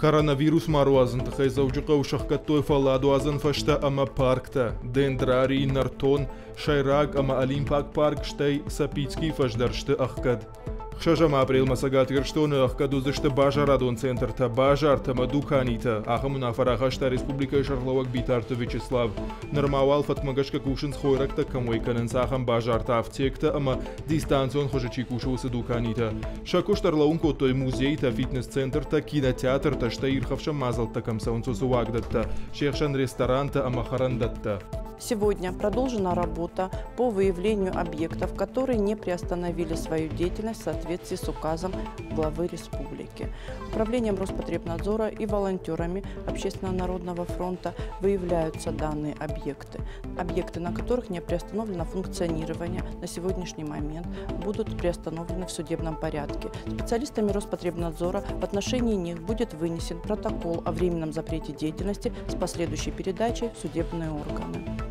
Коронавирус ма руадзын тыххӕй Дзӕуджыхъӕуы сӕхгӕдтой фӕлладуадзӕн фӕзтӕ ӕмӕ парктӕ. Дендрарий, Нӕртон, Сӕйраг ӕмӕ Олимпаг парк, стӕй Сапицкийы фӕз дӕр сты ӕхгӕд. 6 апрелмӕ Цӕгат Ирыстоны ӕхгӕд уыдзысты базарадон центртӕ, базартӕ ӕмӕ дуканитӕ. Ахӕм уынаффӕ рахаста республикӕйы сӕргълӕууӕг Битарты Вячеслав. Нырма уал фӕткмӕ гӕсгӕ кусынц хойрӕгтӕ кӕм уӕй кӕнынц, ахӕм базартӕ, афтектӕ ӕмӕ дистанцион хуызы чи кусы, уыцы дуканитӕ. Сӕ куыст ӕрлӕууын кодтой музейтӕ, фитнес-центртӕ, кинотеатртӕ, стӕй ирхӕфсӕн мадзӕлттӕ кӕм цӕуынц, уыцы уагдӕттӕ, се хсӕн ресторантӕ ӕмӕ хӕрӕндӕттӕ. Сегодня продолжена работа по выявлению объектов, которые не приостановили свою деятельность в соответствии с указом главы республики. Управлением Роспотребнадзора и волонтерами Общественного народного фронта выявляются данные объекты. Объекты, на которых не приостановлено функционирование на сегодняшний момент, будут приостановлены в судебном порядке. Специалистами Роспотребнадзора в отношении них будет вынесен протокол о временном запрете деятельности с последующей передачей в судебные органы.